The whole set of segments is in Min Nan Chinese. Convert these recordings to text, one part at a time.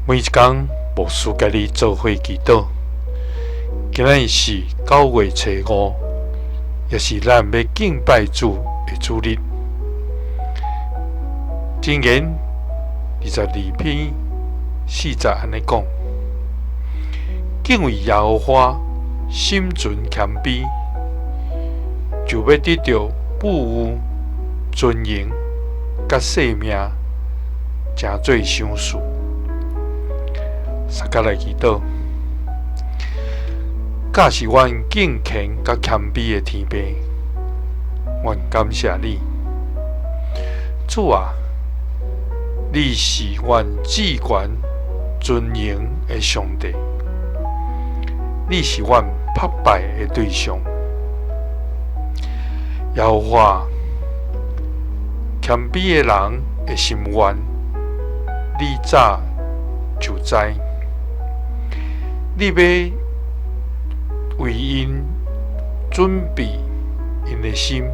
每一工牧師佮你做伙祈禱。今仔日是9月初5，也是咱欲敬拜主的主日。箴言22篇4節按呢講：敬畏耶和華，心存謙卑，就欲得著富有、尊榮佮性命，成做賞賜。大家來祈禱，教示阮敬虔佮謙卑的天父，阮感謝你，主啊，你是阮至懸尊榮的上帝，你是阮膜拜的對象。耶和華，謙卑的人的心願，你早就知。你欲為𪜶準備𪜶的心，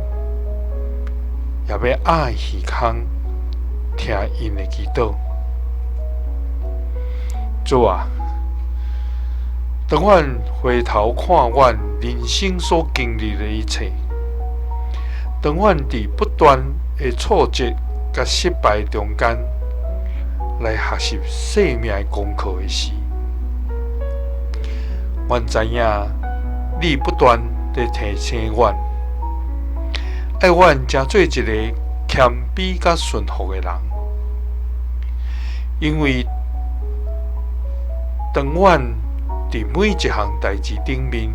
也欲掩耳孔聽𪜶的祈禱。主啊，當阮回頭看阮人生所經歷的一切，當阮佇不斷的挫折佮失敗中間來學習生命的功課的時，阮知影你不斷佇提醒阮，愛阮成做一个謙卑佮順服的人，因為當阮佇每一項代誌頂面，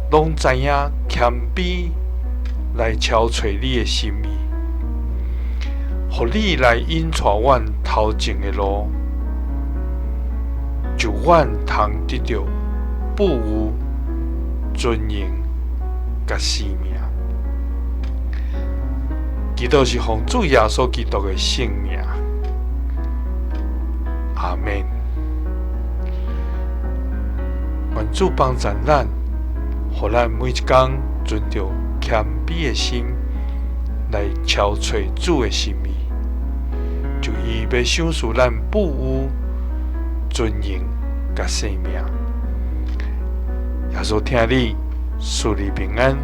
攏知影謙卑來敲揣你的心意，予你來引帶阮頭前的路，就阮通得著富有、尊榮佮生命。祈禱是奉主耶穌基督的聖名，阿們。願主幫贊咱，予咱每一工存著謙卑的心來敲揣主的心意，就伊欲賞賜咱富有、尊榮佮生命。耶穌疼你，賜你平安。